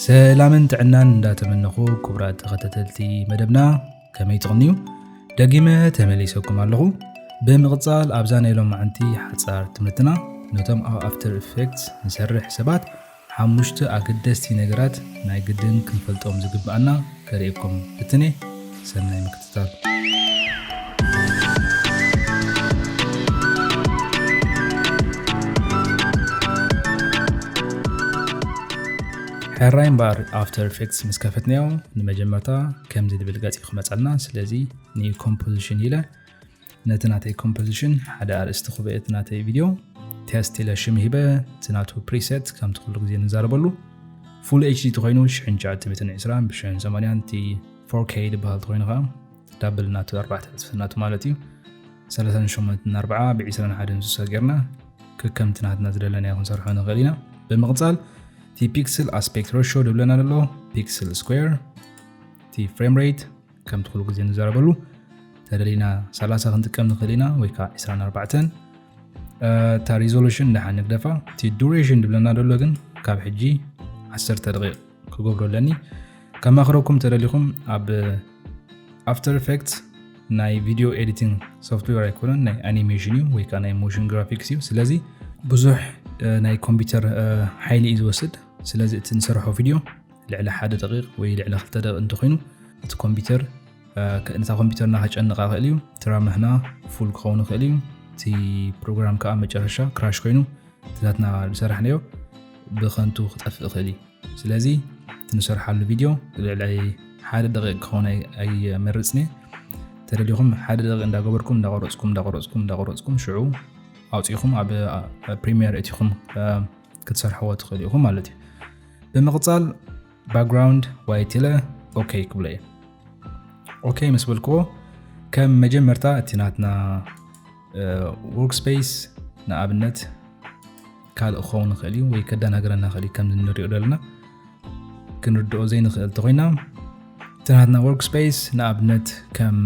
ሰላምን ጥዕናን እንዳተመነኹ፣ ክቡራት ተኸታተልቲ መደብና፣ ከመይ ትቕንዩ? ደጊመ ተመሊሰኩም ኣለኹ። ብምቕጻል ኣብዛ ናይ ሎማዓንቲ ሓጻር ትምህርትና፣ ነቶም ኣብ ኣፍተር ኢፌክትስ ንሰርሕ ሰባት ሓሙሽተ ኣገደስቲ ነገራት ናይ ግድን ክንፈልጦም ዝግብኣና ከርእየኩም ብትኔ። ሰናይ ምክትታል። ሕራይ እምበኣር፣ ኣፍተር ኢፌክትስ ምስ ከፈትናዮ፣ ንመጀመርታ ከምዚ ዝብል ገጽ እዩ ክመጸልና። ስለዚ ኒው ኮምፖዚሽን ኢለ ነቲ ናተይ ኮምፖዚሽን ሓደ ኣርእስቲ ክበ እቲ ናተይ ቪድዮ ቴስት ኢለ ሽም ሂበ፣ እቲ ናቱ ፕሪሰት ከምቲ ኩሉ ግዜ ንዛረበሉ ፉል ኤች ዲ ተኾይኑ ሽሕን ትሽዓተ ሚእትን ዕስራን ብሽሕን ሰማንያን፣ እቲ ፎር ኬ ዝበሃል ተኾይኑ ኸዓ ዳብል ናቱ ኣርባዕተ ዕጽፊ ናቱ ማለት እዩ። ሰላሳን ሸሞንተን ኣርብዓ ብዕስራን ሓደን ስሳ ጌርና ከከምቲ ናትና ዝደለናዮ ክንሰርሖ ንኽእል ኢና። ብምቕጻል እቲ ፒክስል ኣስፔክት ሬሽዮ ድብለና ዘሎ፣ ፒክስል ስኩዌር፣ እቲ ፍሬም ሬት ከምቲ ኩሉ ግዜ ንዛረበሉ፣ ተደሊና ሰላሳ ክንጥቀም ንኽእል ኢና ወይ ከዓ ዕስራን ኣርባዕተን። እ፣ እታ ሪዞሉሽን ደሓን ንግደፋ። እቲ ዱሬሽን ድብለና ዘሎ ግን ካብ ሕጂ ዓሰርተ ደቂቕ ክገብሮ ኣለኒ። ከማኽረኩም ተደሊኹም ኣብ ኣፍተር ኢፌክትስ ናይ ቪድዮ ኤዲቲንግ ሶፍትዌር ኣይኮነን፣ ናይ ኣኒሜሽን እዩ ወይ ከዓ ናይ ሞሽን ግራፊክስ እዩ። ስለዚ ብዙሕ፣ እ፣ ናይ ኮምፒውተር፣ እ፣ ሓይሊ እዩ ዝወስድ። ስለዚ እቲ ንሰርሖ ቪድዮ ልዕሊ ሓደ ደቂቕ ወይ ልዕሊ ክልተ ደቂቕ እንተኾይኑ፣ እቲ ኮምፒውተር፣ እ፣ ከ-፣ ነታ ኮምፒውተርና ከጨንቓ ይኽእል እዩ። እቲ ራም ናህና ፉል ክኸውን ይኽእል እዩ። እቲ ፕሮግራም ከዓ መጨረሻ ክራሽ ኮይኑ፣ እቲ ናትና ዝሰራሕናዮ ብኸንቱ ክጠፍእ ይኽእል እዩ። ስለዚ እቲ ንሰርሓሉ ቪድዮ ልዕሊ ሓደ ደቂቕ ክኸውን ኣይ-፣ ኣይመርጽን እየ። ተደሊኹም ሓደ ደቂቕ እንዳገበርኩም፣ እንዳቆረጽኩም፣ እንዳቆረጽኩም፣ እንዳቆረጽኩም፣ ሽዑ ኣውጺእኹም ኣብ፣ ኣብ ፕሪሚየር እቲኹም፣ እ፣ ክትሰርሕዎ ትኽእሉ ኢኹም ማለት እዩ። ብምቕጻል ባክግራውንድ ዋይት ኢለ ኦኬ ክብሎ እየ። ኦኬ ምስ በልክዎ፣ ከም መጀመርታ እቲ ናትና፣ እ፣ ዎርክስፔስ ንኣብነት ካልእ ክኸውን ይኽእል እዩ ወይ ከደናግረና ይኽእል እዩ። ከም እንሪኦ ዘለና ክንርድኦ ዘይንኽእል እንተኾይና፣ እቲ ናትና ዎርክስፔስ ንኣብነት ከም፣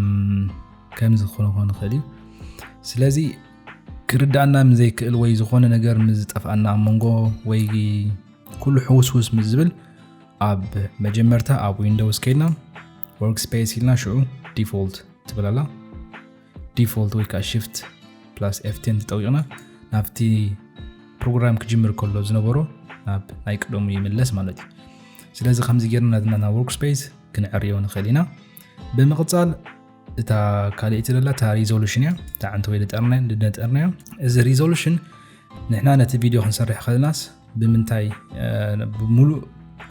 ከምዚ ክኾን ይኽእል እዩ። ስለዚ ክርድኣና ምስ ዘይክእል ወይ ዝኾነ ነገር ምስ ዝጠፍኣና ኣብ መንጎ ወይ ኩሉ ሕውስውስ ምስ ዝብል፣ ኣብ መጀመርታ ኣብ ዊንዶውስ ከይድና ዎርክስፔስ ኢልና ሽዑ ዲፎልት ትብል ኣላ። ዲፎልት ወይ ከዓ ሽፍት ፕላስ ኤፍ ቴን ተጠዊቕና ናብቲ ፕሮግራም ክጅምር ከሎ ዝነበሮ ናብ ናይ ቀደሙ ይምለስ ማለት እዩ። ስለዚ ከምዚ ጌርና ናትና ናብ ዎርክስፔስ ክንዕርዮ ንኽእል ኢና። ብምቕጻል እታ ካልኣይቲ ዘላ እታ ሪዞሉሽን እያ። እታ ዓንተ ወይ ዝጠርናዮ፣ ዝነጠርናዮ። እዚ ሪዞሉሽን ንሕና ነቲ ቪድዮ ክንሰርሕ ከለናስ ብምንታይ፣ እ፣ ብምሉእ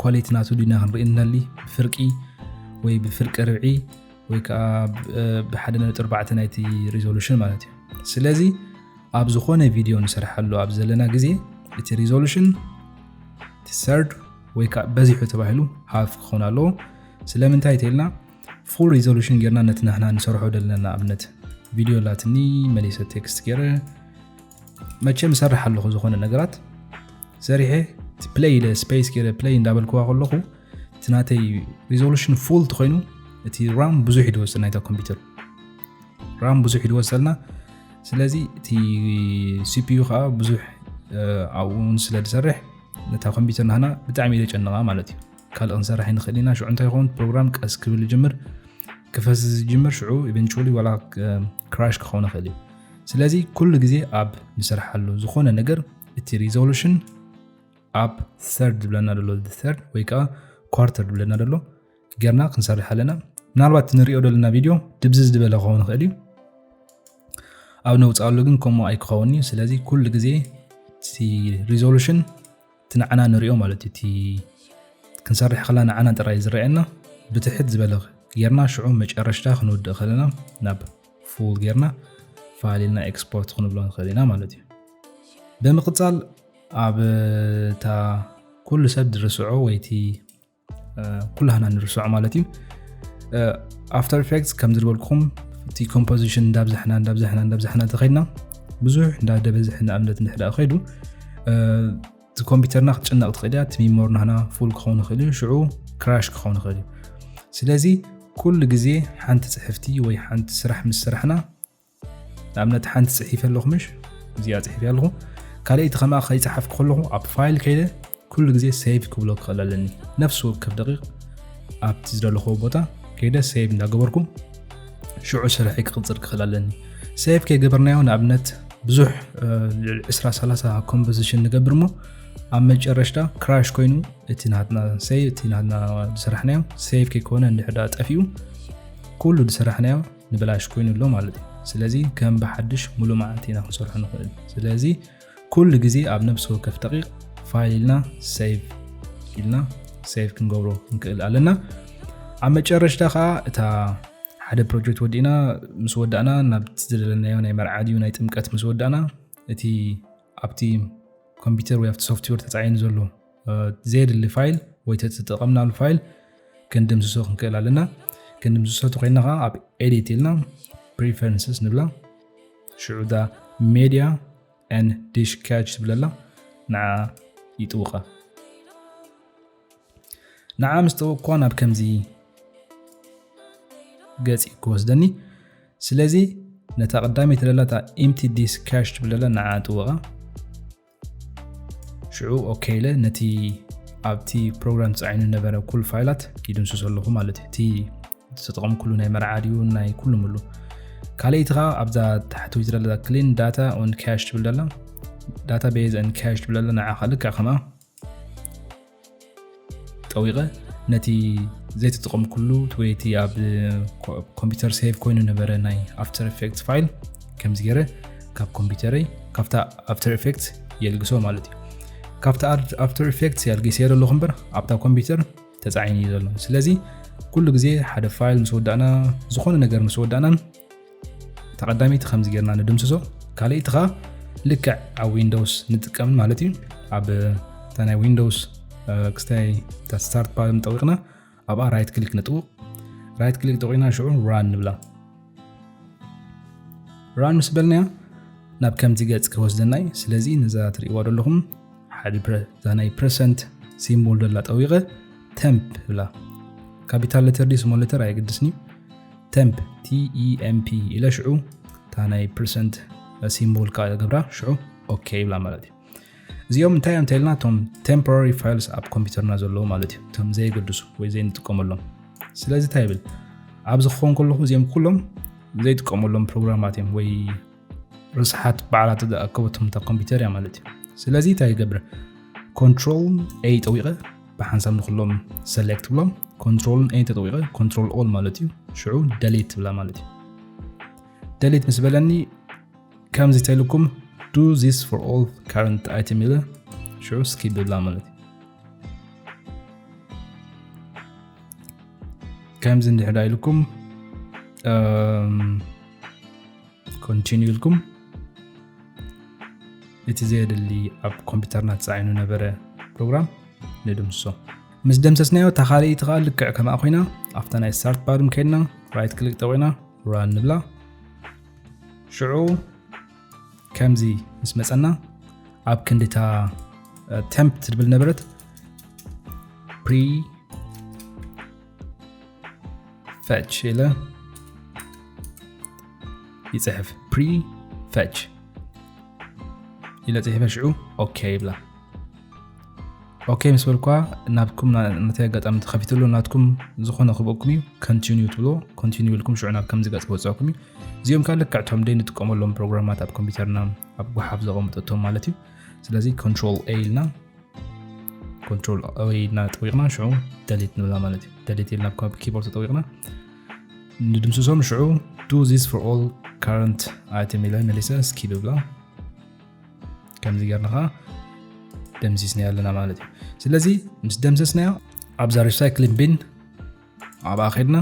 ኳሊቲ ናቱ ዲና ክንርኢ ንደሊ? ብፍርቂ ወይ ብፍርቂ ርብዒ ወይ ከዓ ብ-፣ እ፣ ብሓደ ነጥቢ ኣርባዕተ ናይቲ ሪዞሉሽን ማለት እዩ። ስለዚ ኣብ ዝኾነ ቪድዮ ንሰርሓሉ ኣብ ዘለና ግዜ እቲ ሪዞሉሽን እቲ ሰርድ ወይ ከዓ በዚሑ ተባሂሉ ሃፍ ክኸውን ኣለዎ። ስለምንታይ ተይልና ፉል ሪዞሉሽን ጌርና ነቲ ንሕና ንሰርሖ ዘለና ንኣብነት ቪድዮ ኣላትኒ መሊሰ ቴክስት ጌረ መቸም እሰርሕ ኣለኹ ዝኾነ ነገራት ሰሪሐ እቲ ፕለይ ኢለ ስፔስ ጌረ ፕለይ እንዳበልክዋ ከለኹ እቲ ናተይ ሪዞሉሽን ፉል ተኾይኑ እቲ ራም ብዙሕ እዩ ዝወስድ ናይታ ኮምፒውተር ራም ብዙሕ እዩ ዝወስደልና። ስለዚ እቲ ሲፒዩ ከዓ ብዙሕ፣ እ፣ ኣብኡ እውን ስለ ዝሰርሕ ነታ ኮምፒውተር ናህና ብጣዕሚ እዩ ዘጨንቓ ማለት እዩ። ካልእ ክንሰርሕ ኣይንኽእል ኢና። ሽዑ እንታይ ይኸውን? ፕሮግራም ቀስ ክብል ይጅምር፣ ክፈዝዝ ይጅምር፣ ሽዑ ኢቨንቹዋሊ ዋላ፣ እ፣ ክራሽ ክኸውን ይኽእል እዩ። ስለዚ ኩሉ ግዜ ኣብ ንሰርሓሉ ዝኾነ ነገር እቲ ሪዞሉሽን ኣብ ሰርድ ዝብለና ዘሎ፣ ሰርድ ወይ ከዓ ኳርተር ዝብለና ዘሎ ጌርና ክንሰርሕ ኣለና። ምናልባት ንሪኦ ዘለና ቪድዮ ድብዝዝ ዝበለ ክኸውን ይኽእል እዩ። ኣብ ነውፅኣሉ ግን ከምኡ ኣይክኸውን እዩ። ስለዚ ኩሉ ግዜ እቲ ሪዞሉሽን እቲ ንዓና ንሪኦ ማለት እዩ። እቲ ክንሰርሕ ከላ ንዓና ጥራይ ዝረኣየና ብትሕት ዝበለ ጌርና ሽዑ መጨረሽታ ክንውድእ ከለና ናብ ፉል ጌርና ፋይል ኢልና ኤክስፖርት ክንብሎ ንኽእል ኢና ማለት እዩ። ብምቕጻል ኣብ እታ ኩሉ ሰብ ዝርስዖ ወይ እቲ፣ እ፣ ኩላህና ንርስዖ ማለት እዩ። እ፣ ኣፍተር ኢፌክትስ ከም ዝበልኩኹም እቲ ኮምፖዚሽን እንዳብዛሕና፣ እንዳብዛሕና፣ እንዳብዛሕና ተኸይድና ብዙሕ እንዳደበዝሐ ንኣብነት እንድሕር ደኣ ከይዱ፣ እ፣ እቲ ኮምፒውተርና ክትጭነቕ ትኽእል እያ። እቲ ሚሞሪ ናህና ፉል ክኸውን ይኽእል እዩ። ሽዑ ክራሽ ክኸውን ይኽእል እዩ። ስለዚ ኩሉ ግዜ ሓንቲ ጽሕፍቲ ወይ ሓንቲ ስራሕ ምስ ስራሕና፣ ንኣብነት ሓንቲ ጽሒፈ ኣለኹ ምሽ፣ እዚኣ ጽሒፈ ኣለኹ። ካልኣይቲ ከማኣ ከይጸሓፍኩ ከለኹ ኣብ ፋይል ከይደ ኩሉ ግዜ ሴቭ ክብሎ ክኽእል ኣለኒ። ነፍሲ ወከፍ ደቂቕ ኣብቲ ዝደለኹዎ ቦታ ከይደ ሴቭ እንዳገበርኩ ሽዑ ስርሐይ ክቕጽል ክኽእል ኣለኒ። ሴቭ ከይገበርናዮ ንኣብነት ብዙሕ ልዕሊ ዕስራ ሰላሳ ኮምፖዚሽን ንገብር እሞ ኣብ መጨረሽታ ክራሽ ኮይኑ እቲ ናትና ሴቭ እቲ ናትና ዝሰራሕናዮ ሴቭ ከይኮነ እንድሕር ደኣ ጠፊኡ ኩሉ ዝሰራሕናዮ ንብላሽ ኮይኑ ኣሎ ማለት እዩ። ስለዚ ከም ብሓድሽ ሙሉእ መዓልቲ ኢና ክንሰርሖ ንኽእል። ስለዚ ኩሉ ግዜ ኣብ ነፍሲ ወከፍ ደቂቕ ፋይል ኢልና ሴቭ ኢልና ሴቭ ክንገብሮ ክንክእል ኣለና። ኣብ መጨረሽታ ከዓ እታ ሓደ ፕሮጀክት ወዲእና ምስ ወዳእና ናብቲ ዝደለናዮ ናይ መርዓ ድዩ ናይ ጥምቀት ምስ ወዳእና እቲ ኣብቲ ኮምፒውተር ወይ ኣብቲ ሶፍትዌር ተፃዒኑ ዘሎ ዘየድሊ ፋይል ወይ ተጠቐምናሉ ፋይል ክንድምስሶ ክንክእል ኣለና። ክንድምስሶ ተኮይና ከዓ ኣብ ኤዲት ኢልና ፕሪፈረንስስ ንብላ ሽዑ ዳ ሜድያ ን ዲሽ ካች ትብለላ ንዓ ይጥውቃ። ንዓ ምስ ጠወቅኳ ናብ ከምዚ ገጽ ክወስደኒ። ስለዚ ነታ ቀዳመይቲ ዘለታ ኢምቲ ዲሽ ካች ትብለላ ንዓ ጥውቃ። ሽዑ ኦኬ ኢለ ነቲ ኣብቲ ፕሮግራም ተጻዒኑ ነበረ ኩል ፋይላት ይድምስሶ ኣለኹ ማለት እዩ። እቲ ዝተጠቐምኩሉ ናይ መርዓ ድዩ ናይ ኩሉ ምሉ። ካልኣይቲ ከዓ ኣብዛ ታሕተወይቲ ዘለላ ክሊን ዳታ ኦን ካሽ ትብል ዘላ ዳታ ቤዝ ን ካሽ ትብል ዘላ ንዓ ከዓ ልክዕ ከምኣ ጠዊቐ ነቲ ዘይተጠቐምኩሉ ወይ እቲ ኣብ ኮምፒውተር ሴቭ ኮይኑ ነበረ ናይ ኣፍተር ኤፌክትስ ፋይል ከምዚ ገይረ ካብ ኮምፒውተረይ ካብታ ኣፍተር ኤፌክትስ የልግሶ ማለት እዩ። ካብታ ኣፍተር ኤፌክትስ ያልጊሰዮ ዘለኹ እምበር ኣብታ ኮምፒውተር ተጻዒኑ እዩ ዘሎ። ስለዚ ኩሉ ግዜ ሓደ ፋይል ምስ ወዳእና ዝኾነ ነገር ምስ ወዳእናን ተቐዳሚቲ ከምዚ ጌርና ንድምስሶ። ካልኣይቲ ኸዓ ልክዕ ኣብ ዊንዶውስ ንጥቀም ማለት እዩ። ኣብ እታ ናይ ዊንዶውስ ክስታይ ስታርት ባር ጠዊቕና ኣብኣ ራይት ክሊክ ነጥውቕ። ራይት ክሊክ ጠዊቕና ሽዑ ራን ንብላ። ራን ምስ በልናያ ናብ ከምዚ ገጽ ክወስደና እዩ። ስለዚ ነዛ ትርእይዋ ዘለኹም ሓደ ፕረ- እዛ ናይ ፕረሰንት ሲምቦል ደላ ጠዊቐ ተምፕ ብላ። ካፒታል ሌተር ድዩ ስሞል ሌተር ኣየገድስን እዩ። ተምፕ ቲ ኢ ኤም ፒ ኢለ ሽዑ እታ ናይ ፕረሰንት ሲምቦል ከዓ ገብራ ሽዑ ኦኬ ይብላ ማለት እዩ። እዚኦም እንታይ እዮም እንተኢልና እቶም ቴምፖራሪ ፋይልስ ኣብ ኮምፒውተርና ዘለዉ ማለት እዩ። እቶም ዘይገድሱ ወይ ዘይንጥቀመሎም። ስለዚ እንታይ ይብል ኣብዚ ክኸውን ከለኹ እዚኦም ኩሎም ዘይጥቀመሎም ፕሮግራማት እዮም ወይ ርስሓት በዓላት ዝኣከበቶም እታ ኮምፒውተር እያ ማለት እዩ። ስለዚ እንታይ ይገብር ኮንትሮል ኤ ጠዊቐ ብሓንሳብ ንኩሎም ሰሌክት ብሎም ኮንትሮል ኤ ተጠዊቐ ኮንትሮል ኦል ማለት እዩ። ሽዑ ደሊት ትብላ ማለት እዩ። ደሊት ምስ በለኒ ከምዚ ተልኩም do this for all current item ኢለ ሽዑ ስኪፕ ብላ ማለት እዩ። ከምዚ እንድሕዳ ኢልኩም ኮንቲኒዩ ኢልኩም እቲ ዘየድሊ ኣብ ኮምፒውተርና ተፃዒኑ ነበረ ፕሮግራም ንድምስሶ። ምስ ደምሰስናዮ እታ ካልኣይቲ ከዓ ልክዕ ከምኣ ኮይና ኣብታ ናይ ስታርት ባር ከይድና ራይት ክሊክ ጠዊቕና ራን ንብላ። ሽዑ ከምዚ ምስ መፀና ኣብ ክንዲታ ተምፕ ትብል ነበረት ፕሪ ፈች ኢለ ይፅሕፍ ፕሪ ፈች ኢለ ፅሒፈ ሽዑ ኦኬ ይብላ። ኦኬ ምስ በልኳ ናትኩም ናተይ ኣጋጣሚ ተኸፊትሉ ናትኩም ዝኾነ ክበኩም እዩ። ኮንቲኒዩ ትብሎ ኮንቲኒዩ ኢልኩም ሽዑ ናብ ከምዚ ገፅ ክወፅኣኩም እዩ። እዚኦም ከዓ ልክዕ እቶም ደይ ንጥቀመሎም ፕሮግራማት ኣብ ኮምፒውተርና ኣብ ጓሓፍ ዘቐምጠቶም ማለት እዩ። ስለዚ ኮንትሮል ኤ ኢልና ኮንትሮል ኤ ኢልና ጠዊቕና ሽዑ ደሊት ንብላ ማለት እዩ። ደሊት ኢልና ካብ ኪቦርድ ተጠዊቕና ንድምስሶም ሽዑ do this for all current item ኢለ መሊሰ ስኪፕ ብላ። ከምዚ ጌርና ከዓ ደምሲስናዮ ኣለና ማለት እዩ። ስለዚ ምስ ደምሰስናዮ ኣብዛ ሪሳይክሊንግ ቢን ኣብኣ ከድና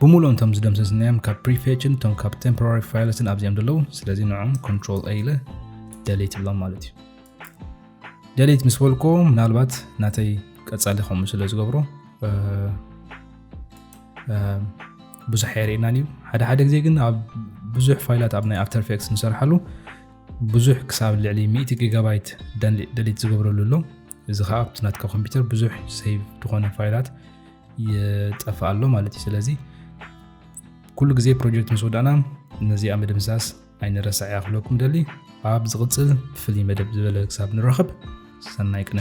ብምሉኦም እቶም ዝደምሰስናዮም ካብ ፕሪፌችን እቶም ካብ ቴምፖራሪ ፋይልስን ኣብዚኦም ዘለዉ። ስለዚ ንዖም ኮንትሮል ኤ ኢለ ደሊት ብሎም ማለት እዩ። ደሊት ምስ በልኮ ምናልባት ናተይ ቀጻሊ ከምኡ ስለ ዝገብሮ ብዙሕ ኣየርእየናን እዩ። ሓደ ሓደ ግዜ ግን ኣብ ብዙሕ ፋይላት ኣብ ናይ ኣፍተር ኤፌክትስ ንሰርሓሉ ብዙሕ ክሳብ ልዕሊ ሚእቲ ጊጋባይት ደሊት ዝገብረሉ ኣሎ። እዚ ከዓ ኣብቲ ናትካ ኮምፒውተር ብዙሕ ሴቭ ዝኾነ ፋይላት ይጠፍእ ኣሎ ማለት እዩ። ስለዚ ኩሉ ግዜ ፕሮጀክት ምስ ወዳእና ነዚኣ ምድምሳስ ኣይንረሳዕ እያ ክብለኩም ደሊ። ኣብ ዝቕጽል ብፍልይ መደብ ዝበለ ክሳብ ንራኸብ ሰናይ ቅነ።